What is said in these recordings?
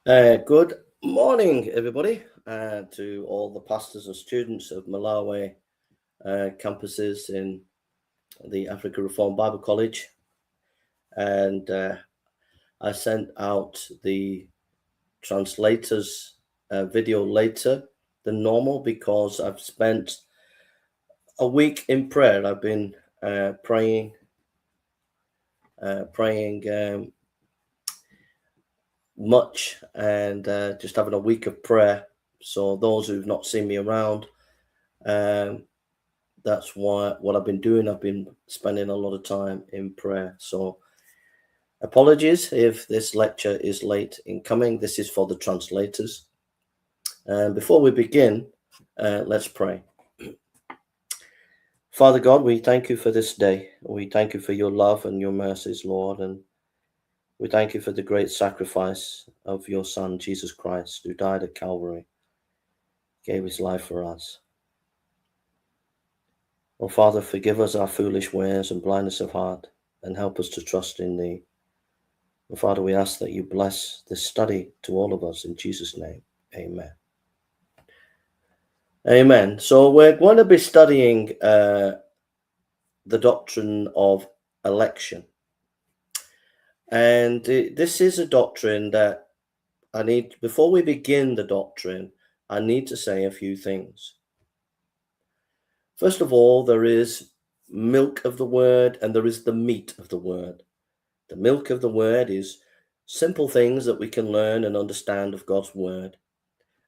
Good morning, everybody, to all the pastors and students of Malawi campuses in the Africa Reformed Bible College. And I sent out the Translators video later than normal because I've spent a week in prayer. I've been praying much and just having a week of prayer. So those who've not seen me around, that's what I've been doing. I've been spending a lot of time in prayer. So apologies if this lecture is late in coming. This is for the translators. And before we begin, let's pray. Father God, we thank you for this day. We thank you for your love and your mercies, Lord. And we thank you for the great sacrifice of your Son, Jesus Christ, who died at Calvary, gave his life for us. Oh, Father, forgive us our foolish ways and blindness of heart, and help us to trust in thee. Oh, Father, we ask that you bless this study to all of us in Jesus' name. Amen. Amen. So we're going to be studying the doctrine of election. And this is a doctrine that before we begin the doctrine, I need to say a few things. First of all, there is milk of the word and there is the meat of the word. The milk of the word is simple things that we can learn and understand of God's word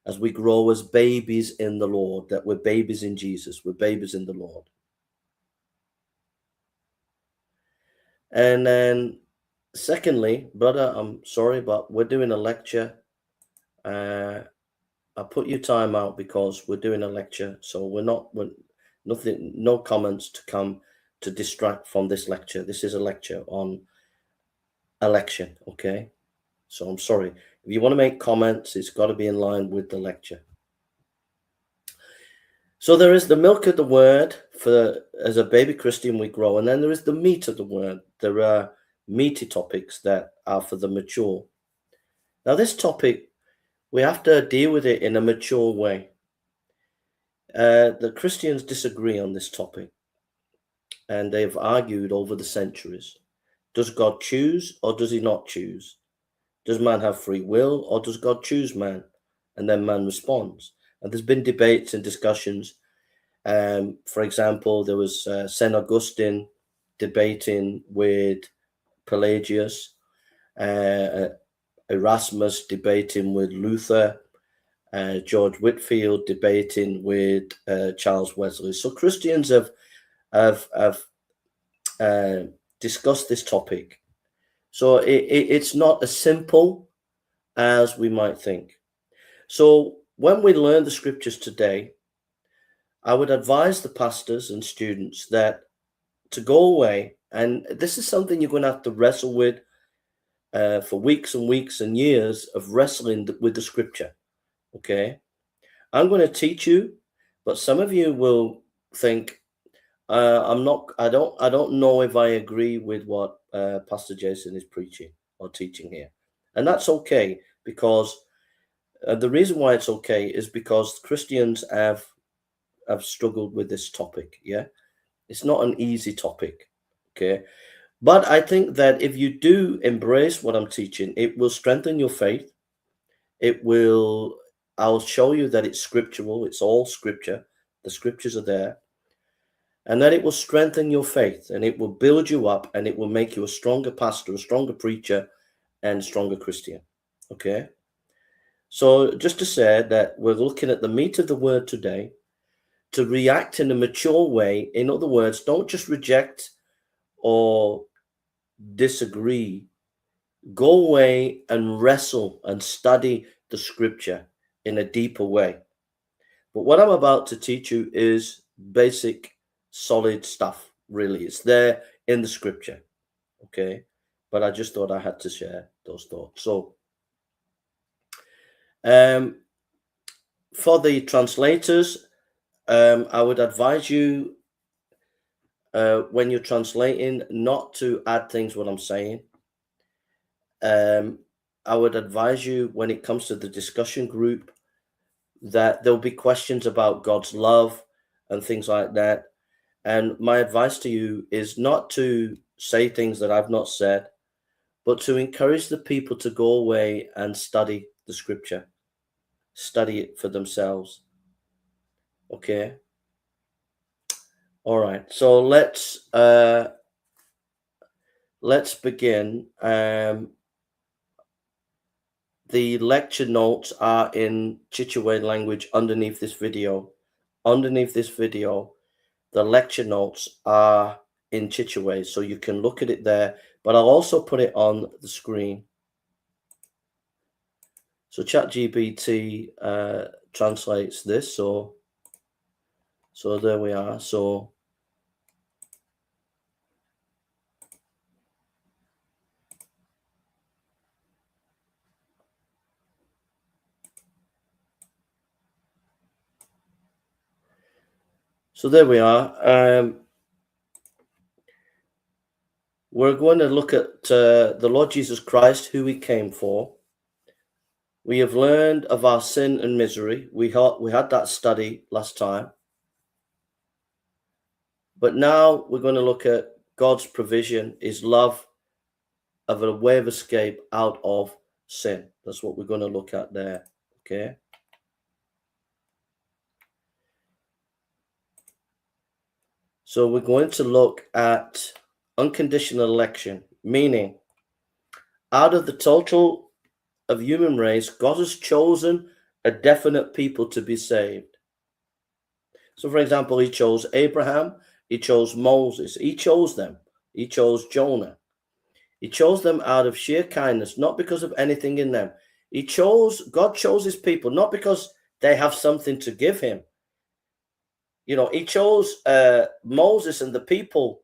as we grow as babies in the Lord, that we're babies in Jesus, we're babies in the Lord. And then secondly, brother, I'm sorry, but we're doing a lecture. I put your time out because we're doing a lecture, so no comments to come to distract from this lecture. This is a lecture on election, okay? So I'm sorry. If you want to make comments, it's got to be in line with the lecture. So there is the milk of the word as a baby Christian we grow, and then there is the meat of the word. There are meaty topics that are for the mature. Now this topic, we have to deal with it in a mature way. The Christians disagree on this topic, and they've argued over the centuries. Does God choose or does he not choose? Does man have free will or does God choose man? And then man responds. And there's been debates and discussions. For example, there was St. Augustine debating with Pelagius, Erasmus debating with Luther, George Whitefield debating with Charles Wesley. So Christians have discussed this topic. So it's not as simple as we might think. So when we learn the scriptures today, I would advise the pastors and students that to go away, and this is something you're going to have to wrestle with for weeks and weeks and years of wrestling with the scripture. Okay, I'm going to teach you, but some of you will think I don't know if I agree with what Pastor Jason is preaching or teaching here, and that's okay, because the reason why it's okay is because Christians have struggled with this topic. Yeah, it's not an easy topic. Okay, but I think that if you do embrace what I'm teaching, it will strengthen your faith. I'll show you that it's scriptural. It's all scripture. The scriptures are there. And that it will strengthen your faith and it will build you up and it will make you a stronger pastor, a stronger preacher, and a stronger Christian. Okay? So just to say that we're looking at the meat of the word today, to react in a mature way. In other words, don't just reject or disagree. Go away and wrestle and study the scripture in a deeper way. But what I'm about to teach you is basic, solid stuff, really. It's there in the scripture, okay? But I just thought I had to share those thoughts. So, for the translators, I would advise you when you're translating not to add things what I'm saying. I would advise you, when it comes to the discussion group, that there'll be questions about God's love and things like that. And my advice to you is not to say things that I've not said, but to encourage the people to go away and study the scripture, study it for themselves. Okay. All right. So let's begin. The lecture notes are in Chichewa language underneath this video. Underneath this video, the lecture notes are in Chichewa, so you can look at it there, but I'll also put it on the screen. So ChatGPT translates this, so there we are. So there we are. We're going to look at the Lord Jesus Christ, who he came for. We have learned of our sin and misery. We had that study last time. But now we're going to look at God's provision, his love of a way of escape out of sin. That's what we're going to look at there. Okay. So we're going to look at unconditional election, meaning out of the total of human race, God has chosen a definite people to be saved. So for example, he chose Abraham, he chose Moses, he chose them, he chose Jonah. He chose them out of sheer kindness, not because of anything in them. God chose his people, not because they have something to give him. You know, he chose Moses and the people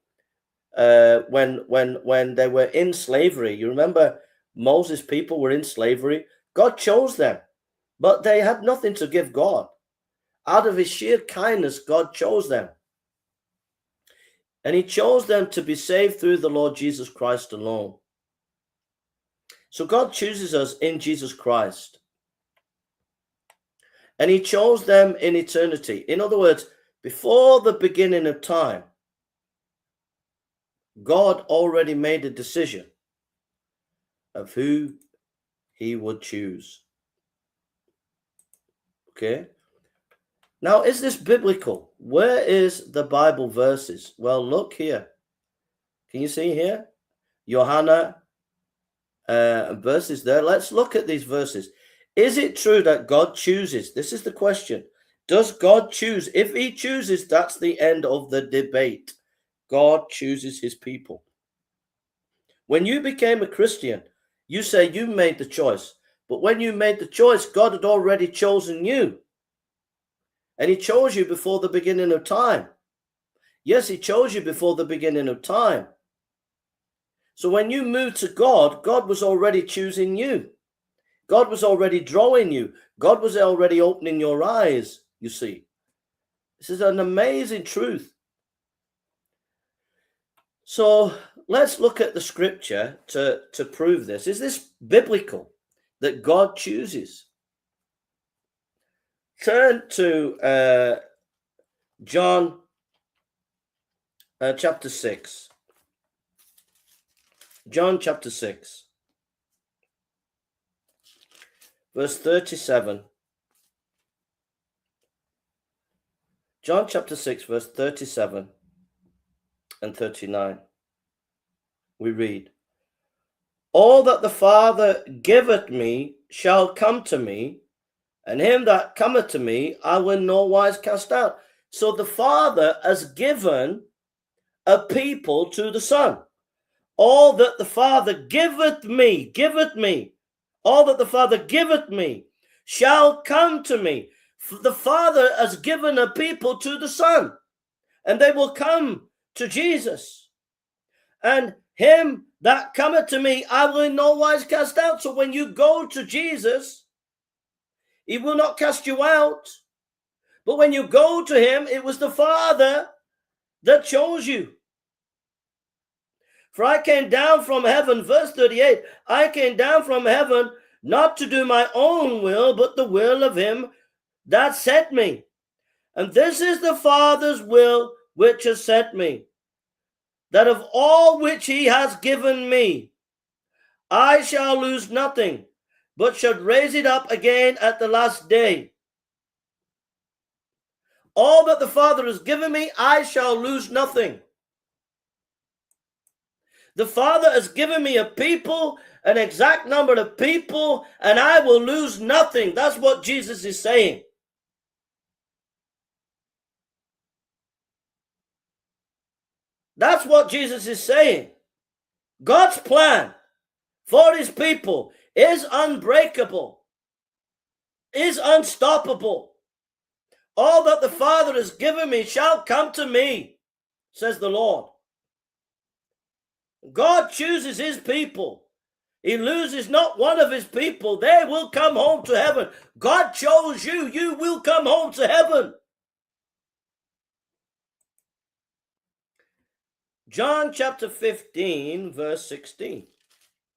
when they were in slavery. You remember Moses' people were in slavery. God chose them, but they had nothing to give God. Out of his sheer kindness, God chose them. And he chose them to be saved through the Lord Jesus Christ alone. So God chooses us in Jesus Christ. And he chose them in eternity. In other words, before the beginning of time, God already made a decision of who he would choose. Okay. Now, is this biblical? Where is the Bible verses? Well, look here. Can you see here? Johanna verses there. Let's look at these verses. Is it true that God chooses? This is the question. Does God choose? If he chooses, that's the end of the debate. God chooses his people. When you became a Christian, you say you made the choice. But when you made the choice, God had already chosen you. And he chose you before the beginning of time. Yes, he chose you before the beginning of time. So when you moved to God, God was already choosing you. God was already drawing you. God was already opening your eyes, you see. This is an amazing truth. So let's look at the scripture to prove this. Is this biblical that God chooses? Turn to John chapter 6. John chapter 6, verse 37. John chapter 6, verse 37 and 39. We read, "All that the Father giveth me shall come to me, and him that cometh to me I will no wise cast out." So the Father has given a people to the Son. All that the Father giveth me, all that the Father giveth me shall come to me. The Father has given a people to the Son, and they will come to Jesus. And him that cometh to me, I will in no wise cast out. So when you go to Jesus, he will not cast you out. But when you go to him, it was the Father that chose you. For I came down from heaven, verse 38, I came down from heaven not to do my own will, but the will of him that sent me. And this is the Father's will which has sent me, that of all which he has given me, I shall lose nothing, but shall raise it up again at the last day. All that the Father has given me, I shall lose nothing. The Father has given me a people, an exact number of people, and I will lose nothing. That's what Jesus is saying. That's what Jesus is saying. God's plan for his people is unbreakable, is unstoppable. All that the Father has given me shall come to me, says the Lord. God chooses his people. He loses not one of his people. They will come home to heaven. God chose you. You will come home to heaven. John chapter 15, verse 16.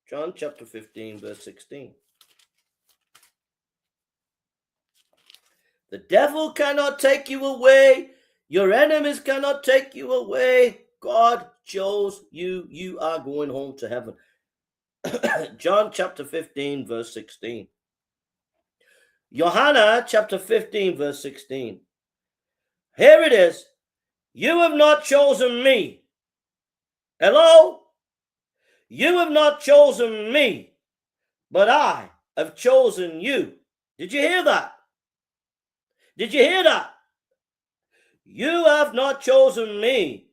John chapter 15, verse 16. The devil cannot take you away. Your enemies cannot take you away. God chose you. You are going home to heaven. John chapter 15, verse 16. Johanna chapter 15, verse 16. Here it is. You have not chosen me. Hello? You have not chosen me, but I have chosen you. Did you hear that? Did you hear that? You have not chosen me,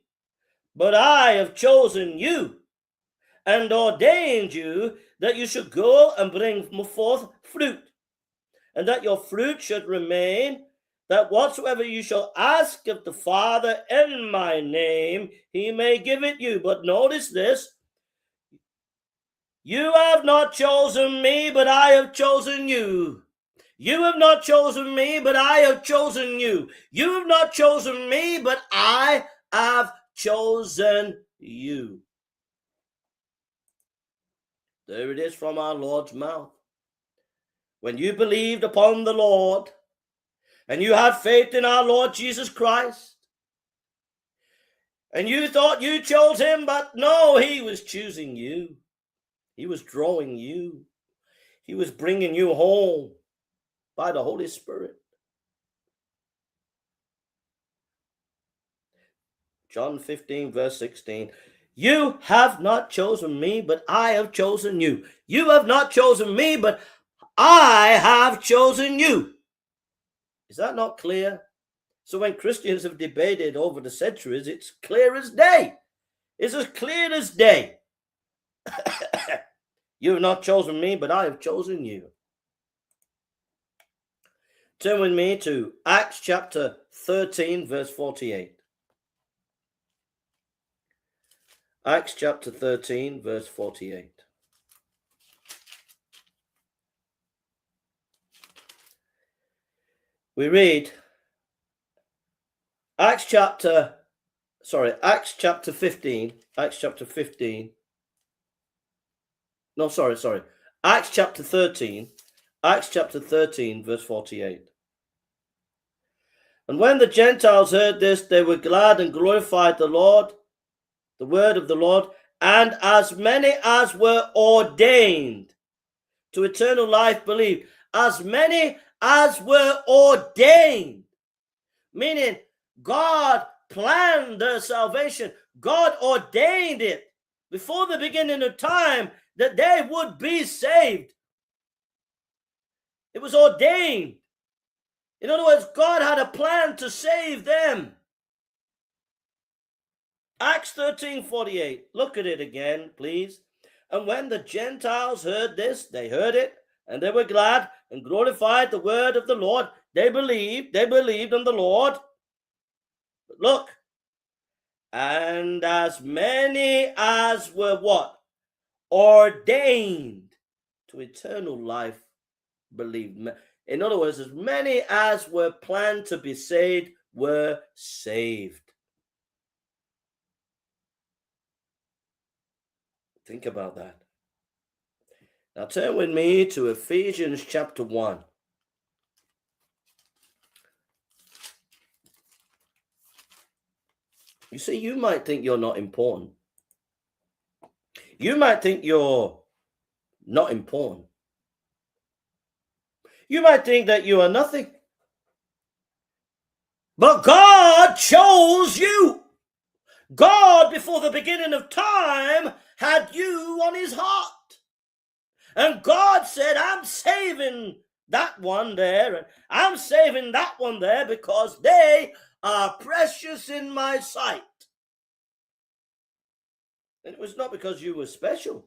but I have chosen you and ordained you that you should go and bring forth fruit, and that your fruit should remain, that whatsoever you shall ask of the Father in my name, he may give it you. But notice this. You have not chosen me, but I have chosen you. You have not chosen me, but I have chosen you. You have not chosen me, but I have chosen you. There it is from our Lord's mouth. When you believed upon the Lord and you had faith in our Lord Jesus Christ, and you thought you chose him, but no, he was choosing you. He was drawing you. He was bringing you home by the Holy Spirit. John 15, verse 16. You have not chosen me, but I have chosen you. You have not chosen me, but I have chosen you. Is that not clear? So when Christians have debated over the centuries, it's clear as day. It's as clear as day. You have not chosen me, but I have chosen you. Turn with me to Acts chapter 13, verse 48. Acts chapter 13, verse 48. We read Acts chapter 15. Acts chapter 13. Acts chapter 13, verse 48. And when the Gentiles heard this, they were glad and glorified the Lord, the word of the Lord, and as many as were ordained to eternal life believed. As many as were ordained, meaning God planned their salvation. God ordained it before the beginning of time that they would be saved. It was ordained. In other words, God had a plan to save them. Acts 13:48. Look at it again, please. And when the Gentiles heard this, they heard it, and they were glad and glorified the word of the Lord. They believed in the Lord. But look, and as many as were what? Ordained to eternal life believed. In other words, as many as were planned to be saved were saved. Think about that. Now turn with me to Ephesians chapter 1. You see, you might think you're not important. You might think you're not important. You might think that you are nothing. But God chose you. God, before the beginning of time, had you on his heart. And God said, I'm saving that one there, and I'm saving that one there because they are precious in my sight. And it was not because you were special,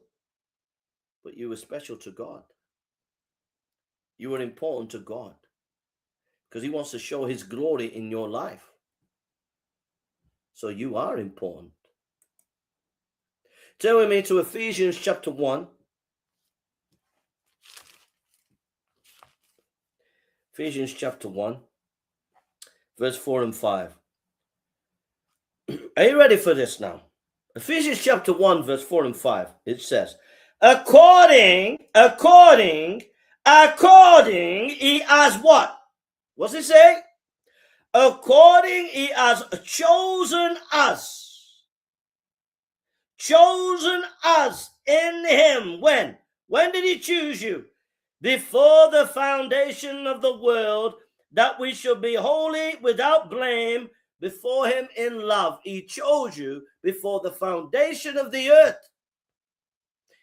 but you were special to God. You were important to God because he wants to show his glory in your life. So you are important. Turn with me to Ephesians chapter 1. Ephesians chapter 1, verse 4 and 5. Are you ready for this now? Ephesians chapter 1, verse 4 and 5. It says, according, he has what? What's it say? According he has chosen us. Chosen us in him. When? When did he choose you? Before the foundation of the world, that we should be holy, without blame, before him in love. He chose you before the foundation of the earth.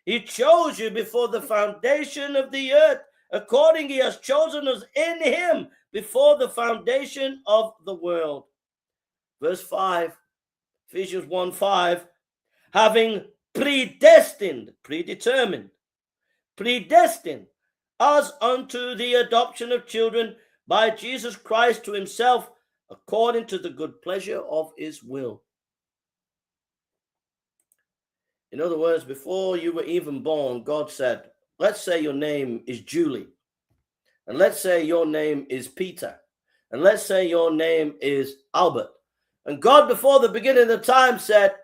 He chose you before the foundation of the earth. According he has chosen us in him before the foundation of the world. Verse 5, Ephesians 1:5, having predetermined us unto the adoption of children by Jesus Christ to himself, according to the good pleasure of his will. In other words, before you were even born, God said, let's say your name is Julie, and let's say your name is Peter, and let's say your name is Albert. And God, before the beginning of time, said,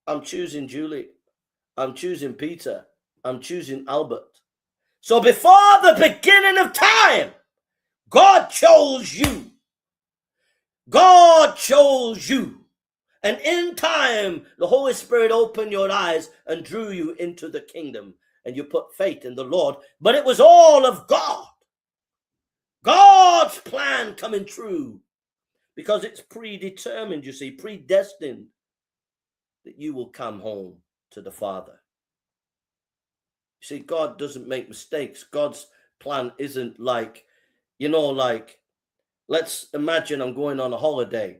I'm choosing Julie, I'm choosing Peter, I'm choosing Albert. So before the beginning of time, God chose you. God chose you. And in time, the Holy Spirit opened your eyes and drew you into the kingdom. And you put faith in the Lord. But it was all of God. God's plan coming true. Because it's predetermined, you see, predestined that you will come home to the Father. You see, God doesn't make mistakes. God's plan isn't like, let's imagine I'm going on a holiday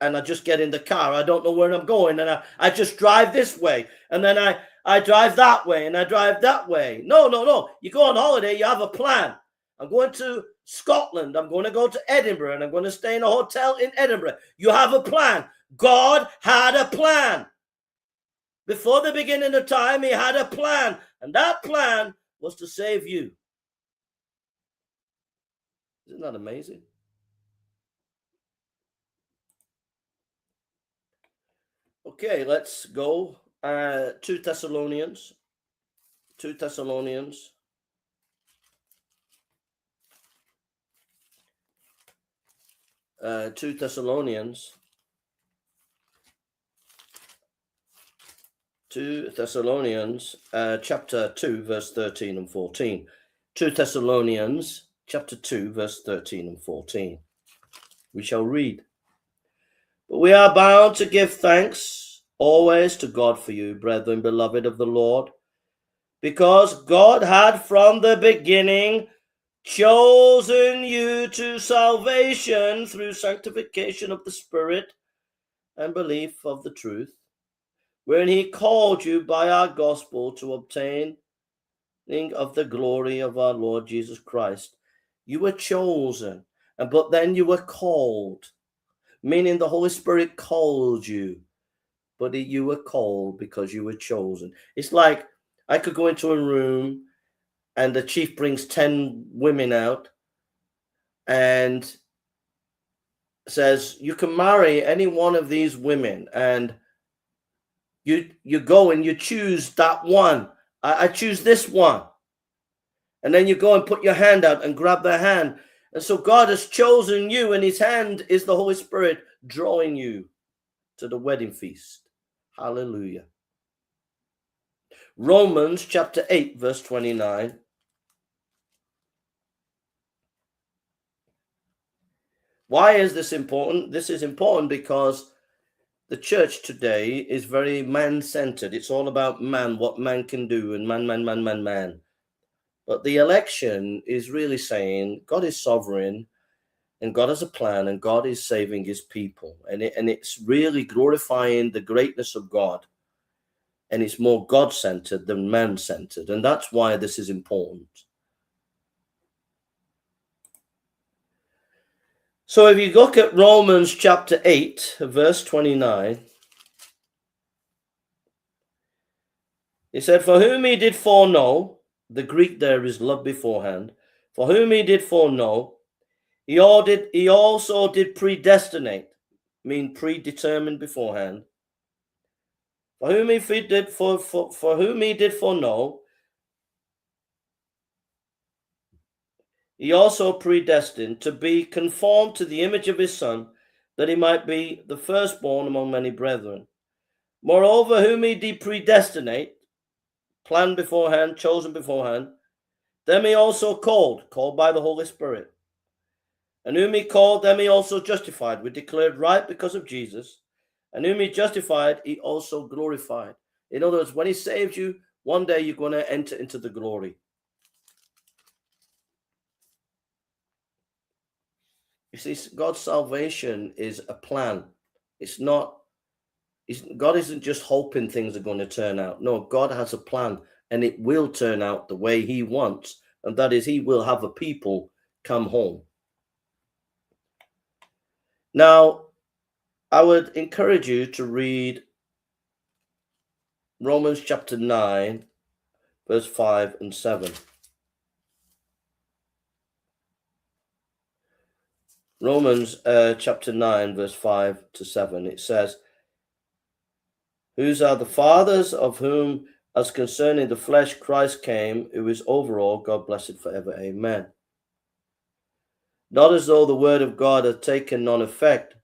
and I just get in the car. I don't know where I'm going. And I just drive this way. And then I drive that way and I drive that way. No. You go on holiday, you have a plan. I'm going to Scotland. I'm going to go to Edinburgh and I'm going to stay in a hotel in Edinburgh. You have a plan. God had a plan. Before the beginning of time, he had a plan. And that plan was to save you. Isn't that amazing? Okay, let's go. 2 Thessalonians. 2 Thessalonians. Chapter 2, verse 13 and 14. 2 Thessalonians, chapter 2, verse 13 and 14. We shall read. But we are bound to give thanks always to God for you, brethren, beloved of the Lord, because God had from the beginning chosen you to salvation through sanctification of the Spirit and belief of the truth, when he called you by our gospel to obtain of the glory of our Lord Jesus Christ. You were chosen, but then you were called, meaning the Holy Spirit called you, but you were called because you were chosen. It's like I could go into a room and the chief brings 10 women out and says, you can marry any one of these women. And you go and you choose that one. I choose this one. And then you go and put your hand out and grab their hand. And so God has chosen you, and his hand is the Holy Spirit drawing you to the wedding feast. Hallelujah. Romans chapter 8, verse 29. Why is this important? This is important because the church today is very man-centered. It's all about man, what man can do, and man. But the election is really saying God is sovereign, and God has a plan, and God is saving his people. And it's really glorifying the greatness of God. And it's more God-centered than man-centered. And that's why this is important. So if you look at Romans chapter 8, verse 29, it said, for whom he did foreknow, the Greek there is love beforehand, for whom he did foreknow, he also did predestinate, mean predetermined beforehand. For whom he did foreknow, he also predestined to be conformed to the image of his Son, that he might be the firstborn among many brethren. Moreover, whom he did predestinate, planned beforehand, chosen beforehand, them he also called by the Holy Spirit. And whom he called, them he also justified. We declared right because of Jesus. And whom he justified, he also glorified. In other words, when he saves you, one day you're going to enter into the glory. You see, God's salvation is a plan. God isn't just hoping things are going to turn out. No, God has a plan, and it will turn out the way he wants. And that is, he will have a people come home. Now, I would encourage you to read Romans chapter 9, verse 5 and 7. Romans chapter 9, verse 5 to 7. It says, whose are the fathers, of whom, as concerning the flesh, Christ came, who is over all, God blessed forever. Amen. Not as though the word of God had taken none effect,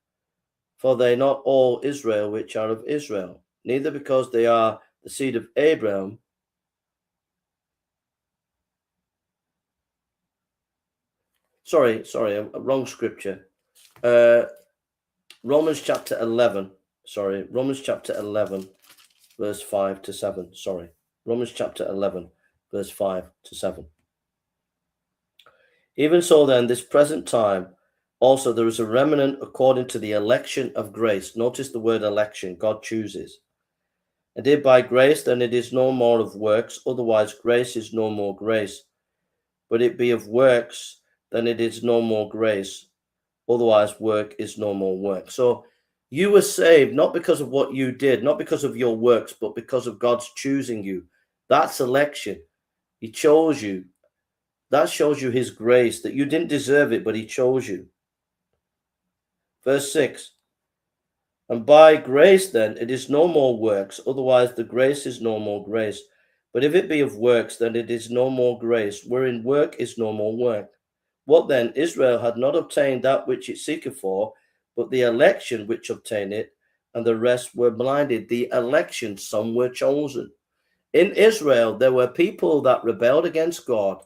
for they not all Israel which are of Israel, neither because they are the seed of Abraham. Sorry, a wrong scripture. Romans chapter 11, verse 5 to 7. Romans chapter 11, verse 5 to 7. Even so then, this present time, also there is a remnant according to the election of grace. Notice the word election, God chooses. And if by grace, then it is no more of works, otherwise grace is no more grace. But it be of works, then it is no more grace, otherwise work is no more work. So you were saved not because of what you did, not because of your works, but because of God's choosing you. That's election. He chose you. That shows you his grace, that you didn't deserve it, but he chose you. Verse 6. And by grace then it is no more works, otherwise the grace is no more grace. But if it be of works, then it is no more grace, wherein work is no more work. What then? Israel had not obtained that which it seeketh for, but the election which obtained it, and the rest were blinded. The election, some were chosen. In Israel, there were people that rebelled against God,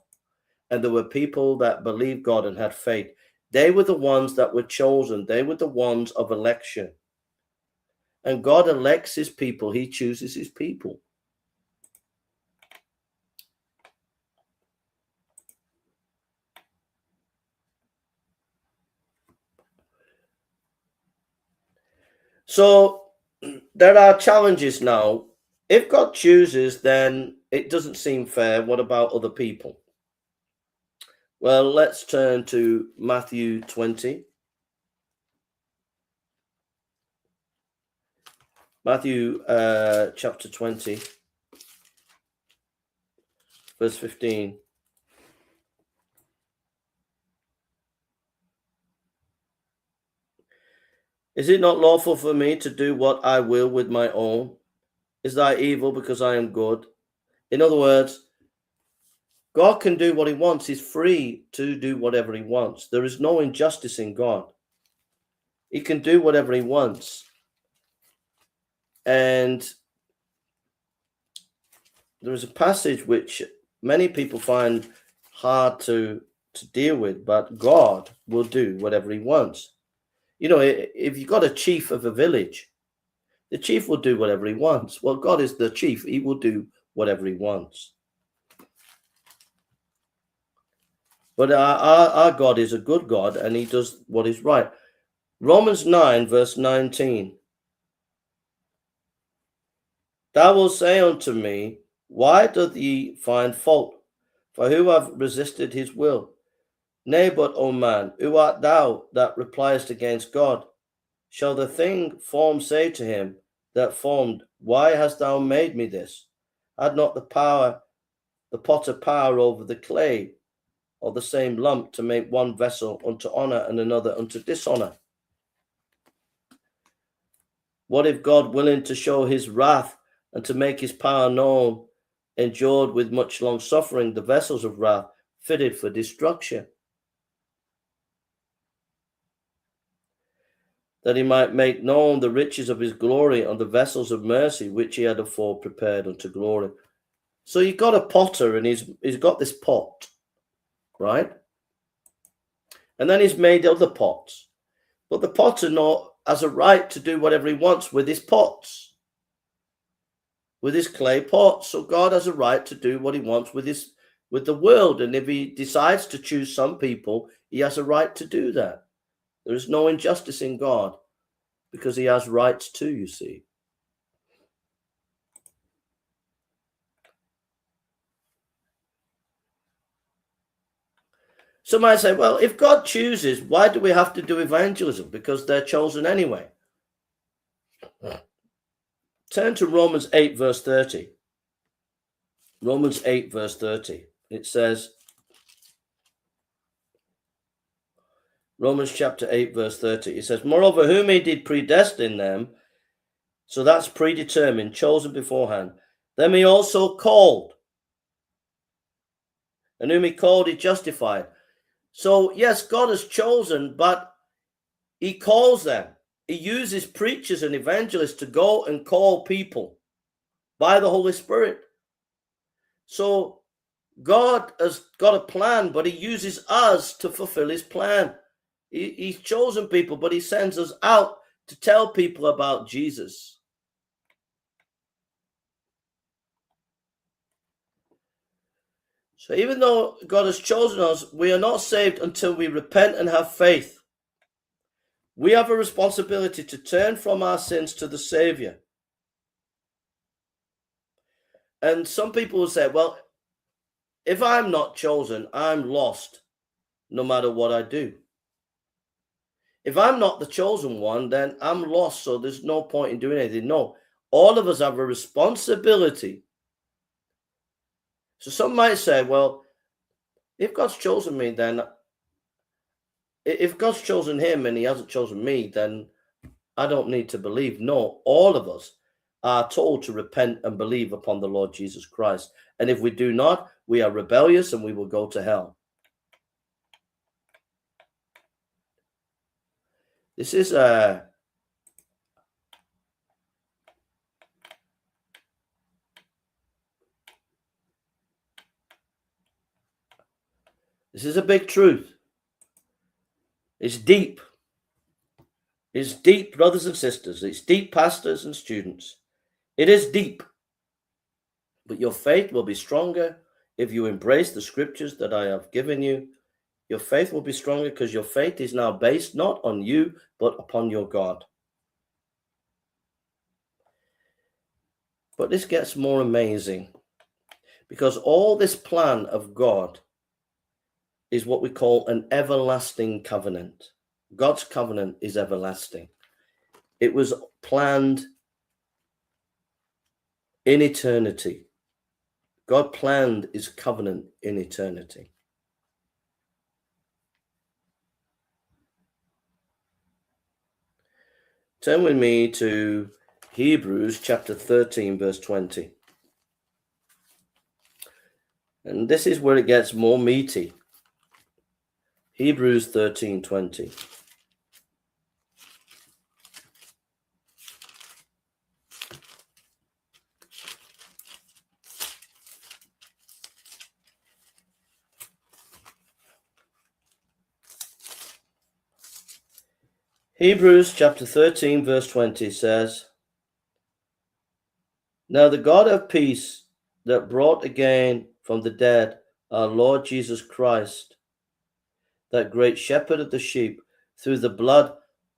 and there were people that believed God and had faith. They were the ones that were chosen. They were the ones of election. And God elects his people. He chooses his people. So there are challenges now. If God chooses, then it doesn't seem fair. What about other people? Well, let's turn to Matthew 20. Matthew chapter 20, verse 15. Is it not lawful for me to do what I will with my own? is thy evil because I am good. In other words, God can do what he wants. He's free to do whatever he wants. There is no injustice in God. He can do whatever he wants. And there is a passage which many people find hard to deal with, but God will do whatever he wants. You know, if you've got a chief of a village, the chief will do whatever he wants. Well, God is the chief. He will do whatever he wants. But our God is a good God, and he does what is right. Romans 9, verse 19. Thou wilt say unto me, why doth ye find fault? For who hath resisted his will? Nay, but, O man, who art thou that repliest against God? Shall the thing formed say to him that formed, why hast thou made me this? Had not the potter power over the clay, or the same lump, to make one vessel unto honor and another unto dishonor? What if God, willing to show his wrath and to make his power known, endured with much long suffering the vessels of wrath fitted for destruction, that he might make known the riches of his glory on the vessels of mercy, which he had afore prepared unto glory? So you've got a potter, and he's got this pot, right? And then he's made other pots. But the potter has a right to do whatever he wants with his pots, with his clay pots. So God has a right to do what he wants with the world. And if he decides to choose some people, he has a right to do that. There is no injustice in God, because he has rights too, you see. Some might say, well, if God chooses, why do we have to do evangelism? Because they're chosen anyway. Turn to Romans 8, verse 30. Romans 8, verse 30. It says, Romans chapter 8, verse 30. It says, moreover, whom he did predestine them, so that's predetermined, chosen beforehand, them he also called. And whom he called, he justified. So, yes, God has chosen, but he calls them. He uses preachers and evangelists to go and call people by the Holy Spirit. So God has got a plan, but he uses us to fulfill his plan. He's chosen people, but he sends us out to tell people about Jesus. So even though God has chosen us, we are not saved until we repent and have faith. We have a responsibility to turn from our sins to the Savior. And some people will say, well, if I'm not chosen, I'm lost no matter what I do. If I'm not the chosen one, then I'm lost, so there's no point in doing anything. No, all of us have a responsibility. So some might say, well, if God's chosen me, then if God's chosen him and he hasn't chosen me, then I don't need to believe. No, all of us are told to repent and believe upon the Lord Jesus Christ. And if we do not, we are rebellious and we will go to hell. This is a big truth. It's deep. It's deep, brothers and sisters. It's deep, pastors and students. It is deep. But your faith will be stronger if you embrace the scriptures that I have given you. Your faith will be stronger because your faith is now based not on you, but upon your God. But this gets more amazing, because all this plan of God is what we call an everlasting covenant. God's covenant is everlasting. It was planned in eternity. God planned his covenant in eternity. Turn with me to Hebrews chapter 13, verse 20. And this is where it gets more meaty. Hebrews 13, 20. Hebrews chapter 13, verse 20 says, Now the God of peace that brought again from the dead our Lord Jesus Christ, that great shepherd of the sheep, through the blood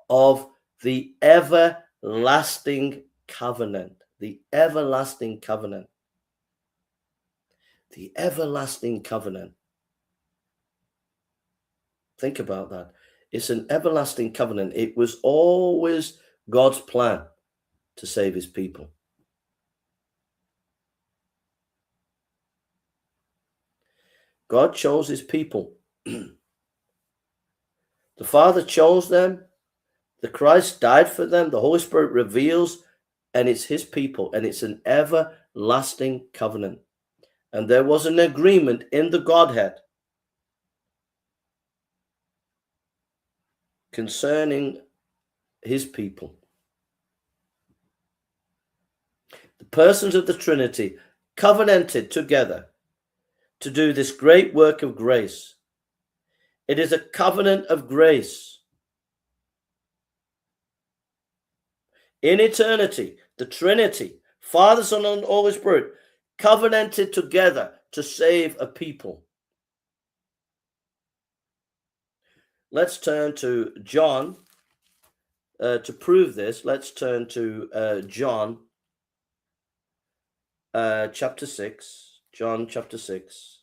of the everlasting covenant. The everlasting covenant. The everlasting covenant. Think about that. It's an everlasting covenant. It was always God's plan to save his people. God chose his people. The Father chose them. The Christ died for them. The Holy Spirit reveals, and it's his people, and it's an everlasting covenant. And there was an agreement in the Godhead concerning his people. The persons of the Trinity covenanted together to do this great work of grace. It is a covenant of grace. In eternity, the Trinity, Father, Son, and Holy Spirit, covenanted together to save a people. Let's turn to John to prove this. Let's turn to John chapter 6. John chapter 6.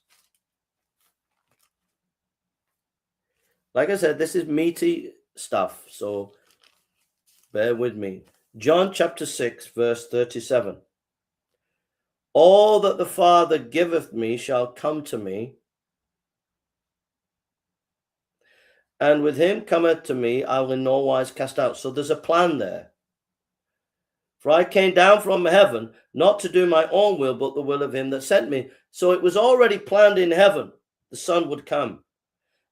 Like I said, this is meaty stuff, so bear with me. John chapter 6, verse 37. All that the Father giveth me shall come to me, and with him cometh to me, I will in no wise cast out. So there's a plan there. For I came down from heaven, not to do my own will, but the will of him that sent me. So it was already planned in heaven, the Son would come.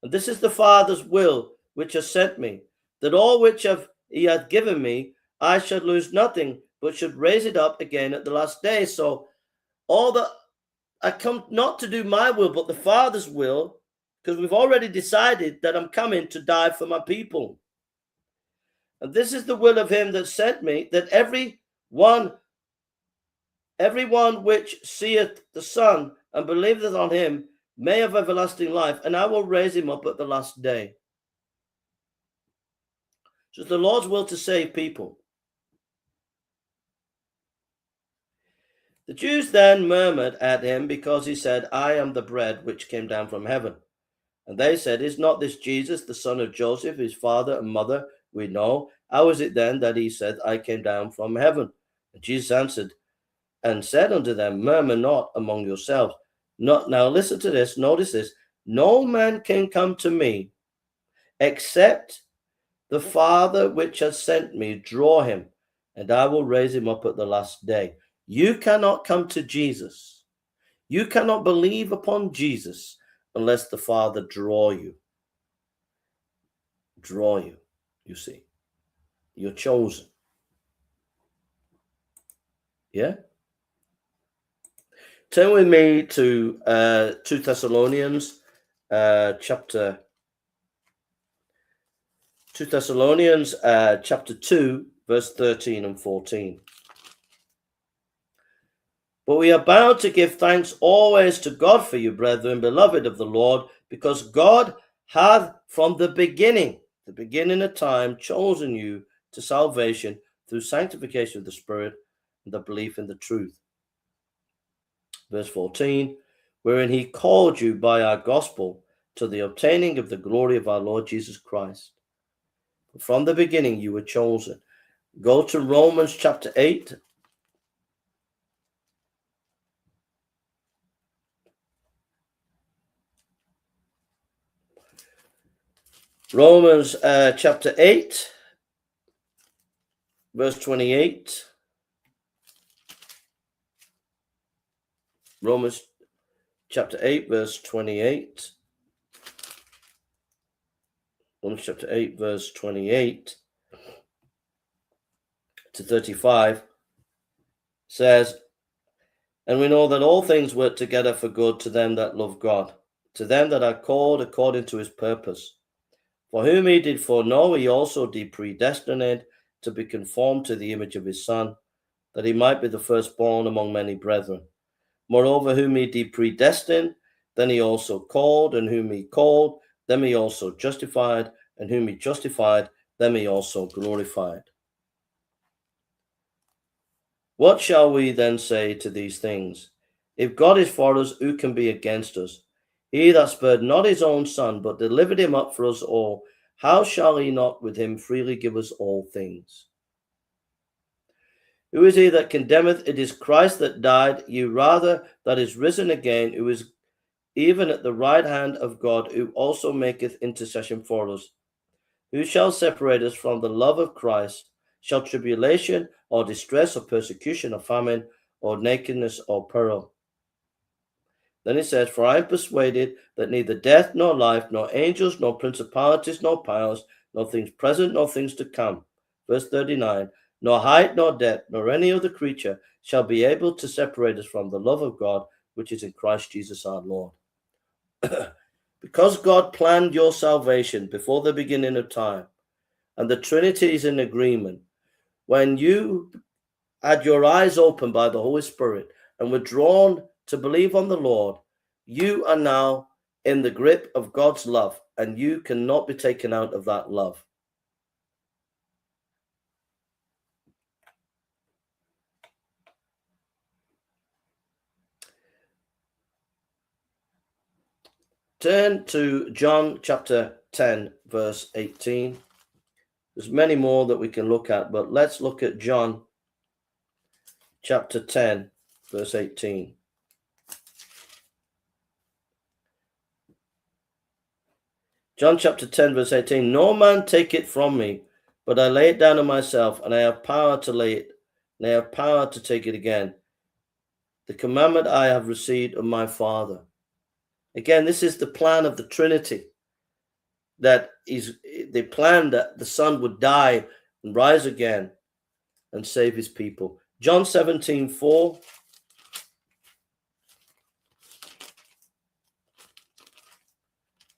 And this is the Father's will, which has sent me, that all which he hath given me, I should lose nothing, but should raise it up again at the last day. So all that I come not to do my will, but the Father's will, because we've already decided that I'm coming to die for my people. And this is the will of him that sent me, that everyone which seeth the Son and believeth on him may have everlasting life, and I will raise him up at the last day. So it's the Lord's will to save people. The Jews then murmured at him because he said, I am the bread which came down from heaven. And they said, Is not this Jesus, the son of Joseph, his father and mother we know? How is it then that he said, I came down from heaven? And Jesus answered and said unto them, Murmur not among yourselves. Now listen to this, notice this. No man can come to me except the Father which has sent me draw him, and I will raise him up at the last day. You cannot come to Jesus. You cannot believe upon Jesus unless the Father draw you. Draw you, you see. You're chosen. Yeah? Turn with me to 2 Thessalonians chapter 2, verse 13 and 14. But we are bound to give thanks always to God for you, brethren, beloved of the Lord, because God hath from the beginning of time, chosen you to salvation through sanctification of the Spirit and the belief in the truth. Verse 14, wherein he called you by our gospel to the obtaining of the glory of our Lord Jesus Christ. From the beginning you were chosen. Go to Romans chapter 8. Romans chapter 8, verse 28. Romans chapter 8, verse 28. Romans chapter 8, verse 28 to 35 says, and we know that all things work together for good to them that love God, to them that are called according to his purpose. For whom he did foreknow, he also did predestinate to be conformed to the image of his Son, that he might be the firstborn among many brethren. Moreover, whom he did predestine, then he also called, and whom he called, them he also justified, and whom he justified, them he also glorified. What shall we then say to these things? If God is for us, who can be against us? He that spared not his own Son, but delivered him up for us all, how shall he not with him freely give us all things? Who is he that condemneth? It is Christ that died, yea rather that is risen again, who is even at the right hand of God, who also maketh intercession for us. Who shall separate us from the love of Christ? Shall tribulation, or distress, or persecution, or famine, or nakedness, or peril? Then it says, for I am persuaded that neither death, nor life, nor angels, nor principalities, nor powers, nor things present, nor things to come. Verse 39, nor height, nor depth, nor any other creature shall be able to separate us from the love of God, which is in Christ Jesus our Lord. Because God planned your salvation before the beginning of time, and the Trinity is in agreement, when you had your eyes opened by the Holy Spirit and were drawn to believe on the Lord, you are now in the grip of God's love, and you cannot be taken out of that love. Turn to John chapter 10, verse 18. There's many more that we can look at, but let's look at John chapter 10, verse 18. John chapter 10, verse 18. No man take it from me, but I lay it down of myself, and I have power to lay it, and I have power to take it again. The commandment I have received of my Father. Again, this is the plan of the Trinity. That is the plan that the Son would die and rise again and save his people. John 17:4.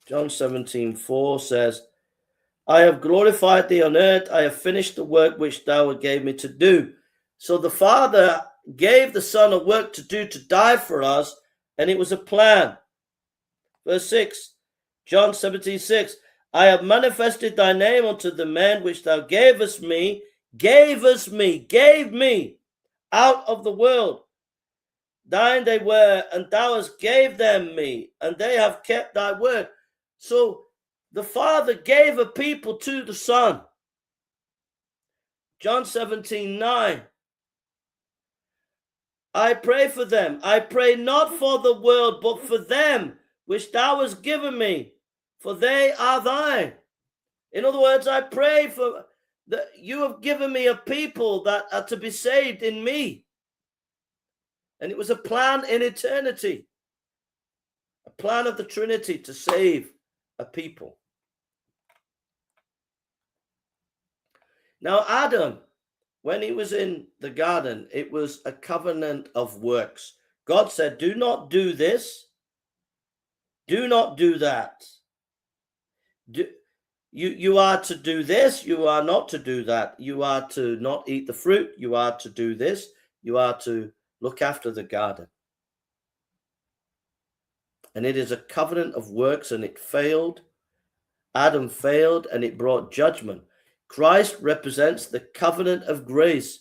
John 17:4 says, I have glorified thee on earth. I have finished the work which thou gave me to do. So the Father gave the Son a work to do, to die for us, and it was a plan. Verse 6, John 17:6. I have manifested thy name unto the men which thou gavest me, gave me out of the world. Thine they were, and thou hast gave them me, and they have kept thy word. So the Father gave a people to the Son. John 17:9. I pray for them. I pray not for the world, but for them which thou hast given me, for they are thine. In other words, I pray for that you have given me a people that are to be saved in me. And it was a plan in eternity, a plan of the Trinity to save a people. Now, Adam, when he was in the garden, it was a covenant of works. God said, do not do this. Do not do that. You are to do this. You are not to do that. You are to not eat the fruit. You are to do this. You are to look after the garden. And it is a covenant of works, and it failed. Adam failed, and it brought judgment. Christ represents the covenant of grace.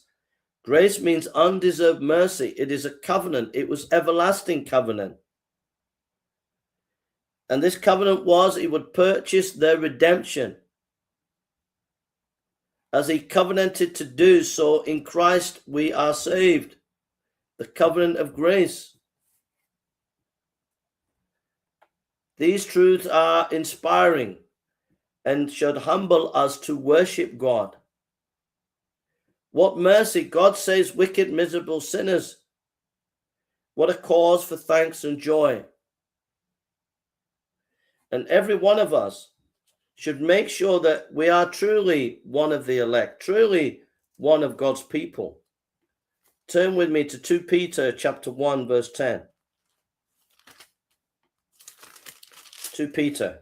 Grace means undeserved mercy. It is a covenant. It was everlasting covenant. And this covenant was, he would purchase their redemption, as he covenanted to do. So in Christ we are saved. The covenant of grace. These truths are inspiring and should humble us to worship God. What mercy! God saves wicked, miserable sinners. What a cause for thanks and joy. And every one of us should make sure that we are truly one of the elect, truly one of God's people. Turn with me to 2 Peter chapter 1, verse 10. 2 Peter.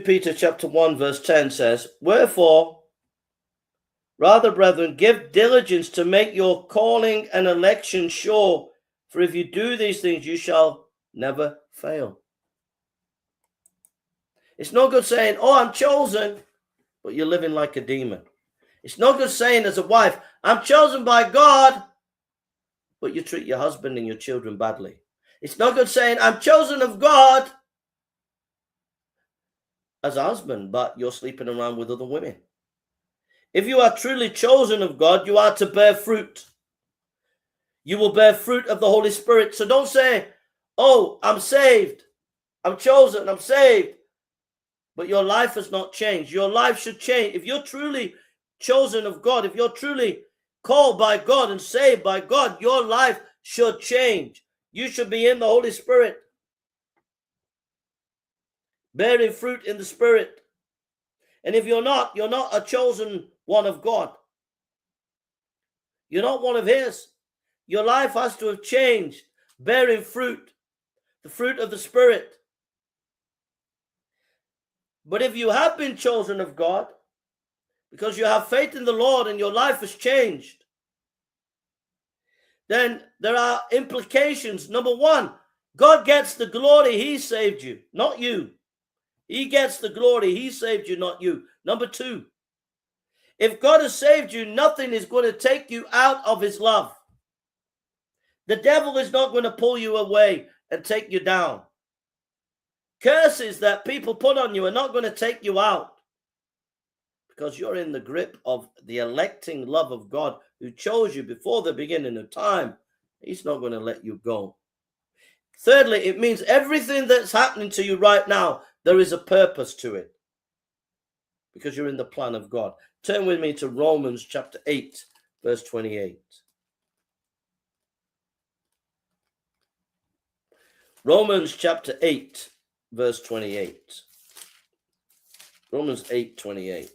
Peter chapter 1, verse 10 says, "Wherefore, rather, brethren, give diligence to make your calling and election sure, for if you do these things, you shall never fail." It's no good saying, "Oh, I'm chosen," but you're living like a demon. It's no good saying as a wife, "I'm chosen by God," but you treat your husband and your children badly. It's no good saying, "I'm chosen of God," as a husband, but you're sleeping around with other women. If you are truly chosen of God, you are to bear fruit. You will bear fruit of the Holy Spirit. So don't say, "Oh, I'm saved, I'm chosen, I'm saved," but your life has not changed. Your life should change. If you're truly chosen of God, if you're truly called by God and saved by God, your life should change. You should be in the Holy Spirit, bearing fruit in the Spirit. And if you're not a chosen one of God. You're not one of His. Your life has to have changed, bearing fruit, the fruit of the Spirit. But if you have been chosen of God, because you have faith in the Lord and your life has changed, then there are implications. Number one, God gets the glory. He saved you, not you. He gets the glory. He saved you, not you. Number two, if God has saved you, nothing is going to take you out of His love. The devil is not going to pull you away and take you down. Curses that people put on you are not going to take you out, because you're in the grip of the electing love of God, who chose you before the beginning of time. He's not going to let you go. Thirdly, it means everything that's happening to you right now, there is a purpose to it, because you're in the plan of God. Turn with me to Romans chapter 8, verse 28. Romans chapter 8, verse 28. Romans 8, 28.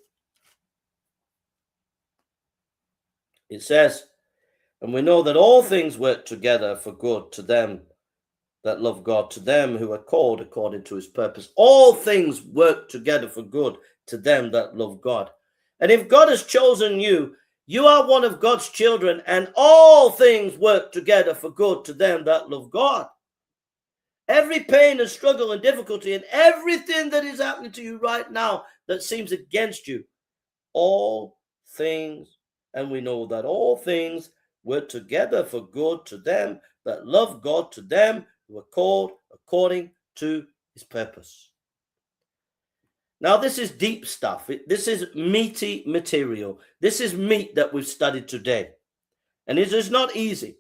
It says, "And we know that all things work together for good to them that love God, to them who are called according to His purpose." All things work together for good to them that love God. And if God has chosen you, you are one of God's children, and all things work together for good to them that love God. Every pain and struggle and difficulty and everything that is happening to you right now that seems against you, all things, and we know that all things work together for good to them that love God, to them who are called according to His purpose. Now, this is deep stuff. This is meaty material. This is meat that we've studied today. And it is not easy.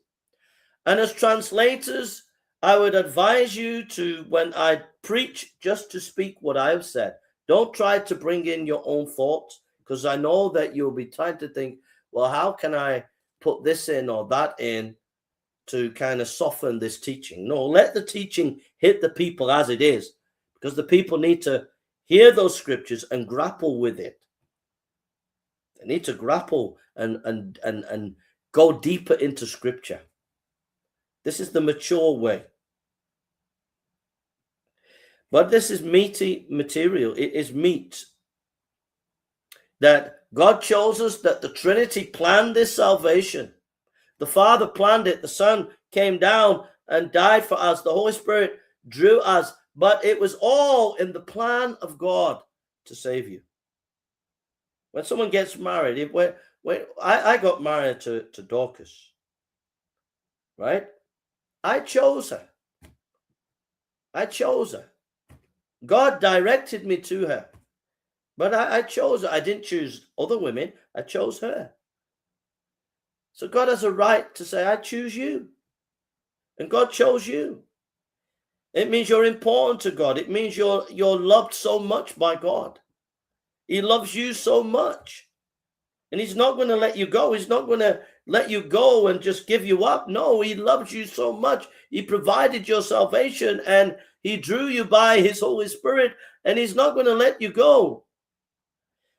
And as translators, I would advise you to, when I preach, just to speak what I have said. Don't try to bring in your own thoughts, because I know that you'll be trying to think, well, how can I put this in or that in to kind of soften this teaching? No, let the teaching hit the people as it is, because the people need to hear those scriptures and grapple with it. They need to grapple and go deeper into scripture. This is the mature way. But this is meaty material. It is meat. That God chose us, that the Trinity planned this salvation. The Father planned it. The Son came down and died for us. The Holy Spirit drew us. But it was all in the plan of God to save you. When someone gets married, I got married to Dorcas, right? I chose her. I chose her. God directed me to her. But I chose her. I didn't choose other women. I chose her. So God has a right to say, I choose you. And God chose you. It means you're important to God. It means you're loved so much by God. He loves you so much. And he's not going to let you go. He's not going to let you go and just give you up. No, he loves you so much. He provided your salvation and he drew you by his Holy Spirit, and he's not going to let you go.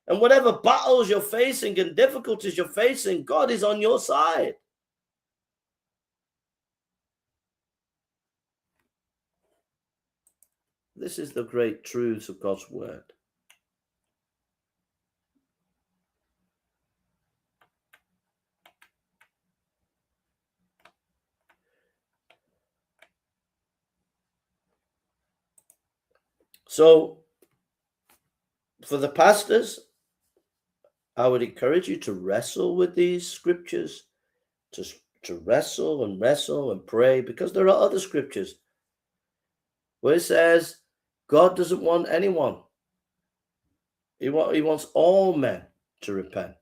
And whatever battles you're facing and difficulties you're facing, God is on your side. This is the great truths of God's word. So, for the pastors, I would encourage you to wrestle with these scriptures, to wrestle and pray, because there are other scriptures where it says God doesn't want anyone. He wants all men to repent.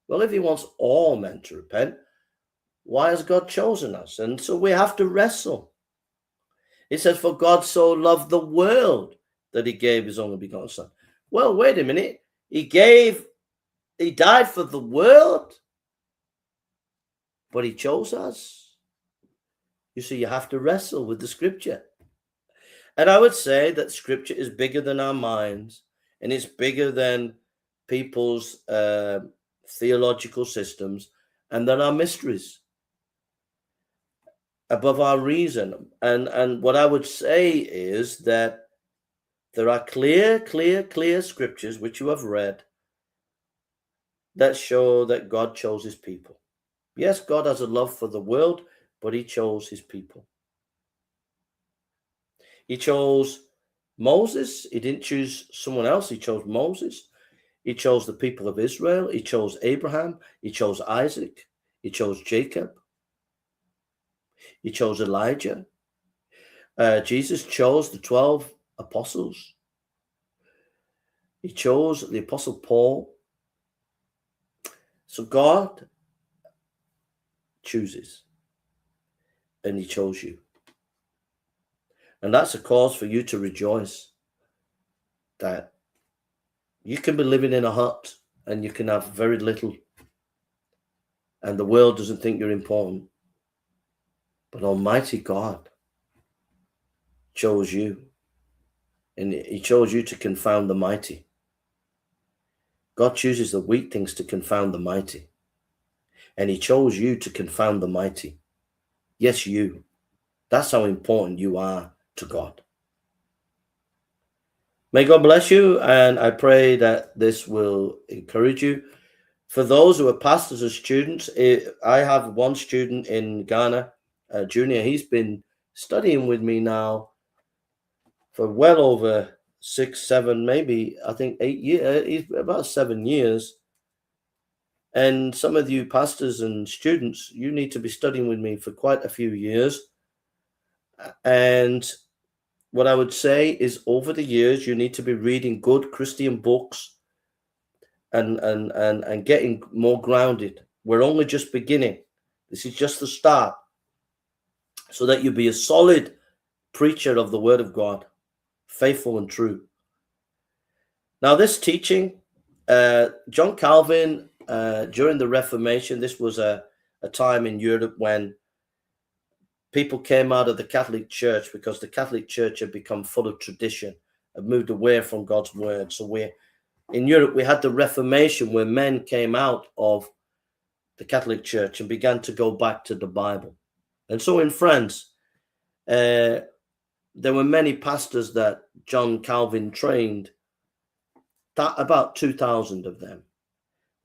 Well, if he wants all men to repent, why has God chosen us? And so we have to wrestle. It says, for God so loved the world that he gave his only begotten son. Well, wait a minute. He died for the world, but he chose us. You see, you have to wrestle with the scripture. And I would say that scripture is bigger than our minds, and it's bigger than people's theological systems, and than our mysteries, above our reason. And what I would say is that there are clear scriptures which you have read that show that God chose his people. Yes, God has a love for the world, but he chose his people. He chose Moses. He didn't choose someone else. He chose Moses. He chose the people of Israel. He chose Abraham. He chose Isaac. He chose Jacob. He chose Elijah. Jesus chose the 12 apostles. He chose the apostle Paul. So God chooses, and he chose you. And that's a cause for you to rejoice that you can be living in a hut and you can have very little, and the world doesn't think you're important. But Almighty God chose you, and he chose you to confound the mighty. God chooses the weak things to confound the mighty. And he chose you to confound the mighty. Yes, you. That's how important you are to God. May God bless you, and I pray that this will encourage you. For those who are pastors or students, I have one student in Ghana, junior. He's been studying with me now for well over 6, 7, maybe I think 8 years. He's about 7 years. And some of you pastors and students, you need to be studying with me for quite a few years. And what I would say is, over the years, you need to be reading good Christian books and getting more grounded. We're only just beginning. This is just the start, so that you be a solid preacher of the word of God, faithful and true. Now, this teaching, John Calvin, during the Reformation, this was a time in Europe when people came out of the Catholic Church because the Catholic Church had become full of tradition and moved away from God's word. So in Europe, we had the Reformation, where men came out of the Catholic Church and began to go back to the Bible. And so in France, there were many pastors that John Calvin trained, about 2,000 of them.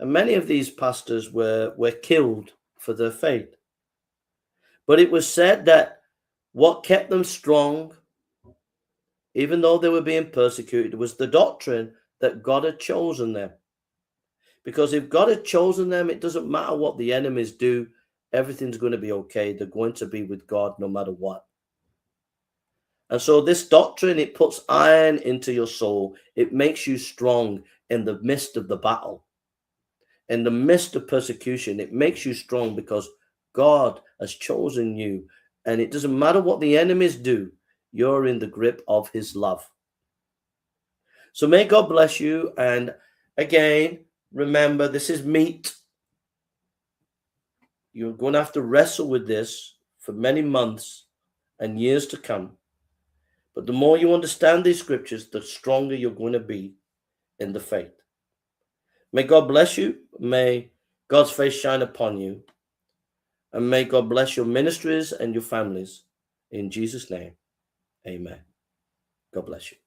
And many of these pastors were killed for their faith. But it was said that what kept them strong, even though they were being persecuted, was the doctrine that God had chosen them. Because if God had chosen them, it doesn't matter what the enemies do, everything's going to be okay. They're going to be with God no matter what. And so this doctrine, it puts iron into your soul. It makes you strong in the midst of the battle. In the midst of persecution, it makes you strong because God has chosen you. And it doesn't matter what the enemies do, you're in the grip of his love. So may God bless you. And again, remember, this is meat. You're going to have to wrestle with this for many months and years to come. But the more you understand these scriptures, the stronger you're going to be in the faith. May God bless you. May God's face shine upon you. And may God bless your ministries and your families. In Jesus' name, amen. God bless you.